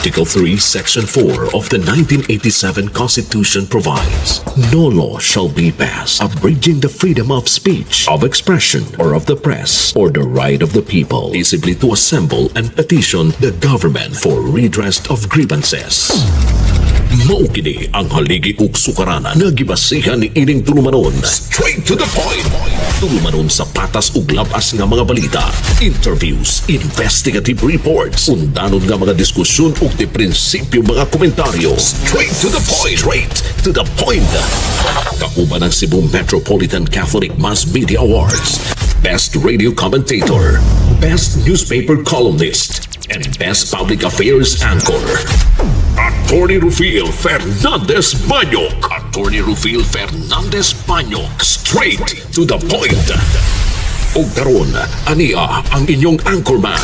Article 3, Section 4 of the 1987 Constitution provides, "No law shall be passed abridging the freedom of speech, of expression, or of the press, or the right of the people peaceably to assemble and petition the government for redress of grievances." Mao kini ang haligi ug sukaranan nga gibasihan ni ining tulumanon. Straight to the point. Tulumanon sa patas ug labas nga mga balita, interviews, investigative reports, undanon nga mga diskusyon ug di prinsipyo mga komentaryo. Straight to the point. Straight to the point. Kauban ang Cebu Metropolitan Catholic Mass Media Awards, Best Radio Commentator, Best Newspaper Columnist, and Best Public Affairs Anchor. Attorney Rufil Fernandez Banyok. Attorney Rufil Fernandez Banyok. Straight to the point. Ug karon, ania ang inyong anchorman.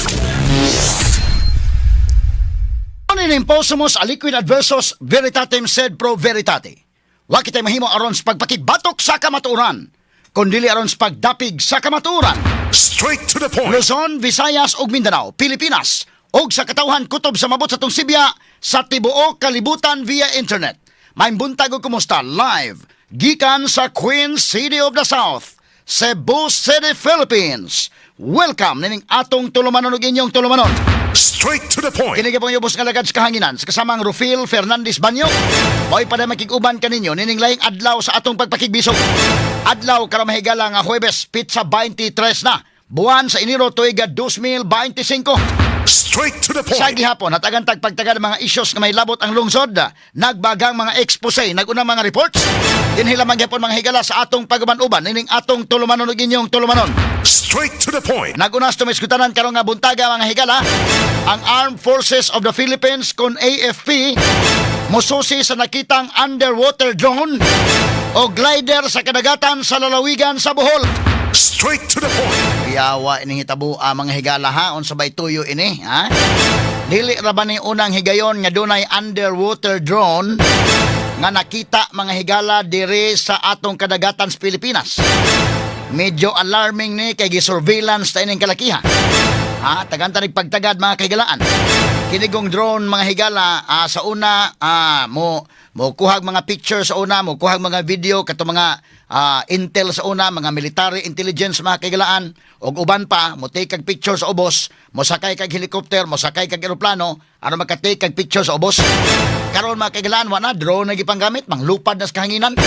Non imposumus aliquid adversus veritatem sed pro veritate. Wa kitay mahimo aron sa pagpakigbatok sa kamatuoran, kundili aron sa pagdapig sa kamatuoran. Straight to the point. Luzon, Visayas ug Mindanao, Pilipinas ug sa katawhan kutob sa mabot sa tungsibya sa tibuok kalibutan via internet. Maayong buntag ug kumusta live gikan sa Queen City of the South, Cebu City, Philippines. Welcome nining atong tulumanon ug inyong tulumanon. Straight to the point. Kini pong ubos nga lagad sa kahanginan sa kasamang Rufil Fernandez Banyo. Mao'y pa makig-uban kaninyo nining laing adlaw sa atong pagpakigbisog. Adlaw karon, mahigala, nga Huwebes, petsa 23 na buwan sa Enero, tuig 2025. Straight to the Sa point. gihapon, hatagan tag pagtagal mga isyos nga may labot ang lungsod, nagbagang mga expose, nagunang mga reports. Dinhi lamang gihapon, mga higala, sa atong paguban-uban nining atong tulumanon ug inyong tulumanon. Straight to the point. Naguna sa tumiskutanan karong nga buntaga, mga higala, ang Armed Forces of the Philippines kon AFP mususi sa nakitang underwater drone o glider sa kadagatan sa lalawigan sa Bohol. Straight to the point. Yawa ining hitabo, mga higala, ha, unsa bay tuyo ini, ha? Dili ra ba ni unang higayon nga dunay underwater drone nga nakita, mga higala, diri sa atong kadagatan sa Pilipinas? Medyo alarming ni kay gi-surveillance ta ining kalakiha. Ha, taganta nig pagtagad, mga kahigalaan. Kinigong drone, mga higala, sa una mo mo kuhag mga picture sa una, mo kuhag mga video kato mga intel sa una, mga military intelligence, mga kahigalaan, ug uban pa mo take kag picture sa ubos, mo sakay kag helicopter, mo sakay kag eroplano aron maka-take kag picture sa ubos. Karon, mga kahigalaan, wa na, drone na gipanggamit, manglupad na sa kahanginan.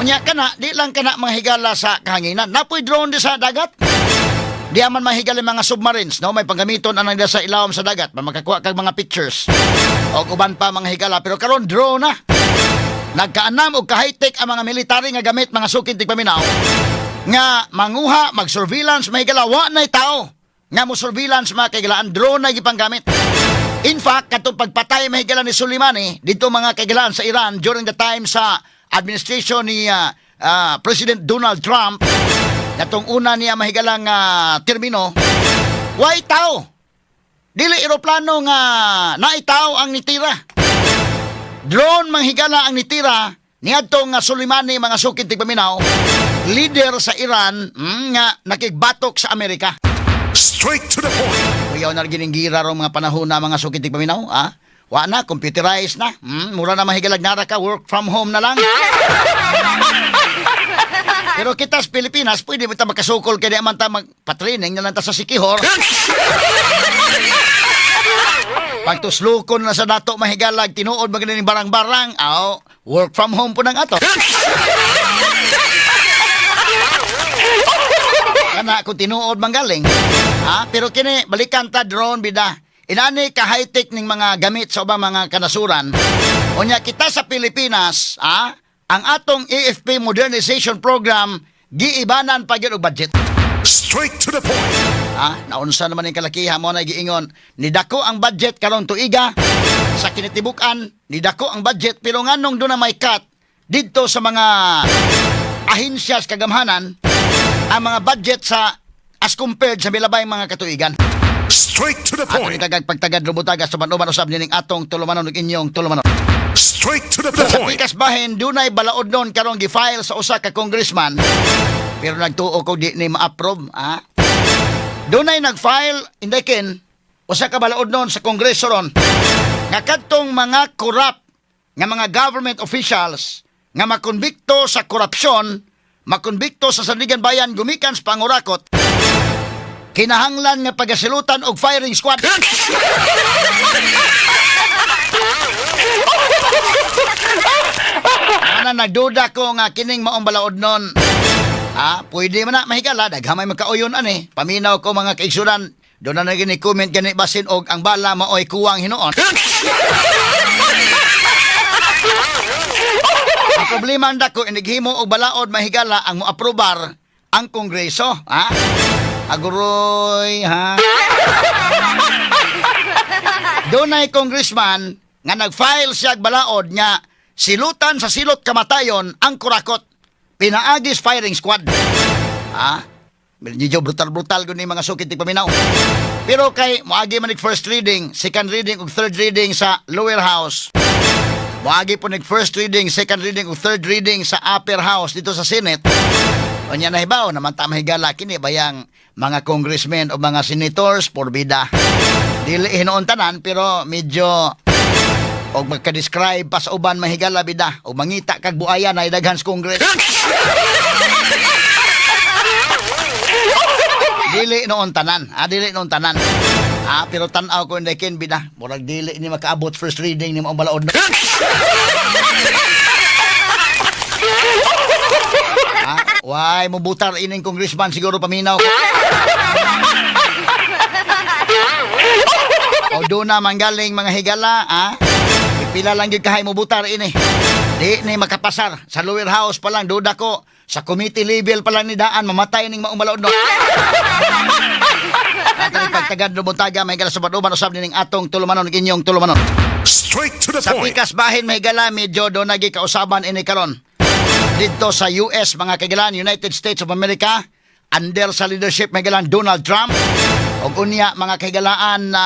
Unya kana, di lang kana, mga higala, sa kahanginan. Napoy drone di sa dagat. Di man mahigal ang mga submarines, no? May panggamiton anang sa ilawom sa dagat, pa makakuha kag mga pictures. O uban pa, mga higala, pero karon drone na. Nagkaanam og ka-high-tech ang mga military nga gamit, mga suking tigpaminaw, nga manguha, mag-surveillance, mahigala, wa na'y tao nga mo surveillance, mga kahigalaan, drone na gipanggamit. In fact, katong pagpatay, mahigala, ni Soleimani dito, mga kahigalaan, sa Iran during the time sa administration ni President Donald Trump, katong una niya, mahigalang termino, way tao. Dili eroplano nga naitaw ang nitira. Drone, manghigala, ang nitira niadto nga Soleimani, mga suking tigpaminaw, leader sa Iran nga nakigbatok sa Amerika. Straight to the point. Kuyaw na gining gira rong mga panahon na, mga suking tigpaminaw, ah. Wa na, computerized na. Mura na mahigalag nara ka, work from home na lang. Pero kita sa Pilipinas, pwede mo ta makasukol kay di man ta magpa-training na lang ta sa Siquijor. Pagtuslukon na sa dato, mahigalag, tinuod maganing barang-barang, aw, work from home po ng ato. Kana kung tinuod manggaling. Ha? Pero kini balikan ta drone bida. Inani ka high-tech ning mga gamit sa ubang mga kanasuran. Unya kita sa Pilipinas, ha? Ang atong AFP Modernization Program giibanan pa gyud og budget. Straight to the point. Ha? Naunsa naman yung kalakiha mo na giingon, nidako ang budget karon tuiga sa kinitibukan, nidako ang budget, pero nganong doon na may cut didto sa mga ahensyas kagamhanan ang mga budget sa as compared sa milabay mga katuigan? Straight to the Ato point. ni tagag pagtagad rubutaga sa uban usab nining atong tulumanon ug inyong tulumanon. Straight to the Sa point. pikas bahin, dunay balaod nun karong gi-file sa usa ka congressman. Pero nagtuo ko di ni ma-approve, ha? Dunay nag-file, indekin, usa ka balaod nun sa kongreso ron. Nga kadtong mga corrupt nga mga government officials nga makonbikto sa korupsyon, makonbikto sa Sandiganbayan gumikan sa pangurakot, kinahanglan nga pagasilutan og firing squad. Ana, nagduda ko nga kining maong balaod nun. Ah, pwede man na mahigala, daghan may magkauyon ani. Paminaw ko, mga kaigsunan, doon na gini comment gani basin og ang bala maoy kuwang hinuon. Ang problema ang dako, inighimo og balaod, mahigala, ang moaprobar ang Kongreso, ha? Aguroy, ha? Dunay congressman nga nag-file siya og balaod nga silutan sa silot kamatayon ang kurakot pinaagis firing squad. Ha? Medyo brutal-brutal gud ni, mga sukit paminaw. Pero kay moagi man first reading, second reading ug third reading sa lower house. Moagi po nig first reading, second reading ug third reading sa upper house dito sa Senate. Unya nahibaw naman ta, mahigala, kini bayang mga congressmen o mga senators porbida. Dili hinuon tanan, pero medyo og magka-describe pa sa uban, mahigala bida, o mangita kag buaya na daghan sa Congress. Dili noon tanan. Ah, dili noon tanan. Ah, pero tan-aw ko hindi kin bida. Murag dili ni makaabot first reading ni maong balaod. Ah, why mo butar ining congressman siguro, paminaw ko. O doon na manggaling, mga higala, ah? Pila lang gyud kahay mo butar ini. Di ni makapasar. Sa lower house pa lang, duda ko. Sa committee level pa lang ni daan, mamatay ning maong balaod no. Atong pagtagad no buntaga, may higala, sa uban usab nining atong tulumanon, inyong tulumanon. Straight to the Sa point. pikas bahin, may higala, medyo do nagi kausaban ini karon. Dito sa US, mga kagilan, United States of America, under sa leadership, may higala, Donald Trump. Og unya, mga kahigalaan, na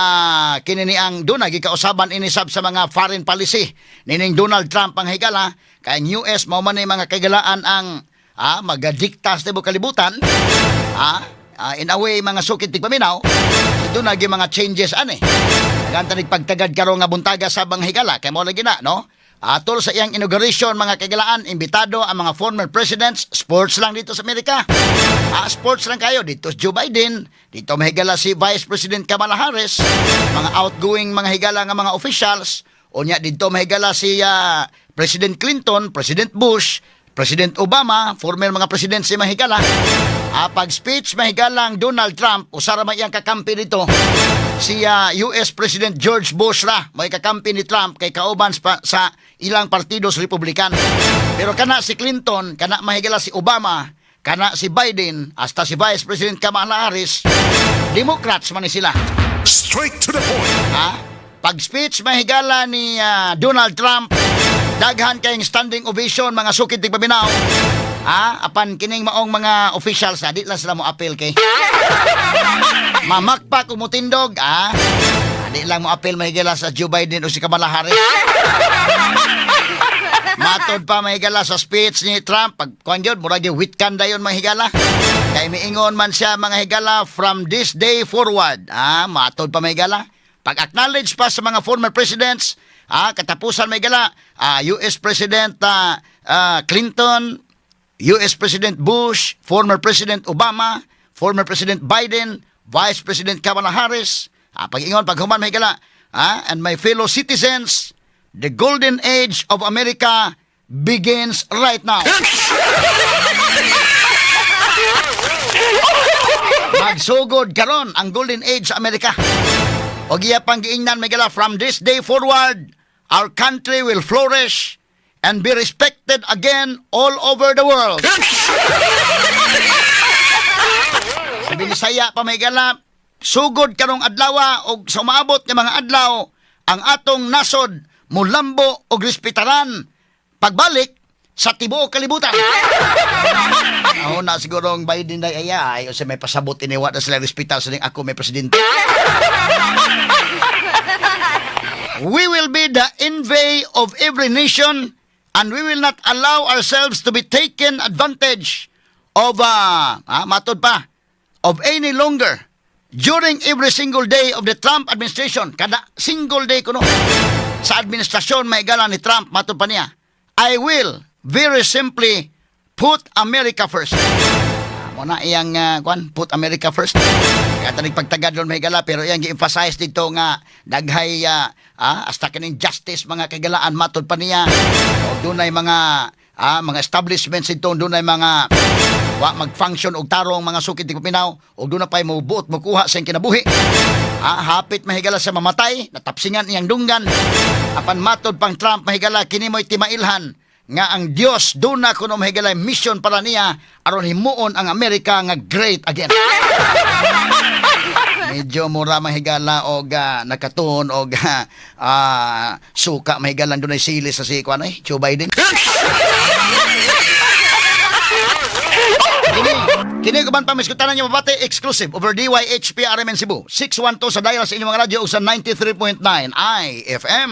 kini ni ang doon gikausaban ini sab sa mga foreign policy nining Donald Trump ang higala, kay ang US mao man ni, mga kahigalaan, ang magadikta sa tibuok kalibutan in a way, mga sukit tigpaminaw. Doon nagi mga changes ani. Naganta pagtagad karon nga buntaga sa bang higala, kay mo lagi na no. Atol sa iyang inauguration, mga kagilaan, imbitado ang mga former presidents, sports lang dito sa Amerika. Ah, sports lang kayo. Dito si Joe Biden, dito mahigala si Vice President Kamala Harris, mga outgoing mga higala nga mga officials. Unya dito mahigala si President Clinton, President Bush, President Obama, former mga president si mahigala. Ah, pag speech mahigalang Donald Trump, usara man iyang kakampi dito. Si US President George Bush ra may kakampi ni Trump kay kauban sa ilang partido sa Republican. Pero kana si Clinton, kana mahigala si Obama, kana si Biden, hasta si Vice President Kamala Harris, Democrats man ni sila. Straight to the point. Ha? Pag speech mahigala ni Donald Trump, daghan kayong standing ovation, mga sukit tigpaminaw. Ha? Apan kining maong mga officials na di lang sila mo appeal kay. Mamakpak umutindog, ha? Di lang mo appeal, mahigala, sa Joe Biden o si Kamala Harris. Matod pa, mahigala, sa speech ni Trump, pag kuan yun, murag yung witkan dayon, mahigala. Kay miingon man siya, mga higala, "From this day forward." Ah, matod pa, mahigala. Pag-acknowledge pa sa mga former presidents, katapusan, mahigala, US President Clinton, US President Bush, former President Obama, former President Biden, Vice President Kamala Harris, pag-ingon, paghuman, mahigala, "and my fellow citizens, the golden age of America begins right now." Magsugod karon ang golden age sa Amerika. Og iya pang giingnan, mahigala, "From this day forward, our country will flourish and be respected again all over the world." Sa Binisaya pa, mahigala, "Sugod karong adlaw og sa umaabot nga mga adlaw, ang atong nasod mulambo og respetaran pagbalik sa tibuok kalibutan." Ako na siguro ang Biden ay ay o sa may pasabot ini, wa na sila respetar sa ning ako may presidente. "We will be the envy of every nation and we will not allow ourselves to be taken advantage of matod pa, of any longer." "During every single day of the Trump administration," kada single day kuno sa administrasyon, mga higala, ni Trump, matod pa niya, "I will very simply put America first." Mao na iyang kwan, "Put America first." Kaya tanig pagtagad ron, mga higala, pero iyang gi-emphasize dito nga daghay hasta kining justice, mga kahigalaan, matod pa niya. O dunay mga establishments dito, dunay mga wa mag-function og tarong, mga sukid tigpaminaw, og duna pay mobuot mokuha sa iyang kinabuhi. Hapit, mga higala, sa mamatay, natapsingan iyang dunggan. Apan matod pang Trump, mga higala, kini mo'y timailhan nga ang Dios duna kuno, mga higala, mission para niya aron himuon ang Amerika nga great again. Medyo mura, mga higala, og nakatuon og suka, mga higala, dunay sili sa si kuan ay Joe Biden. Kini uban pa miskutanan niyo mabati exclusive over DYHP RMN Cebu 612 sa dial sa inyong mga radyo ug sa 93.9 IFM.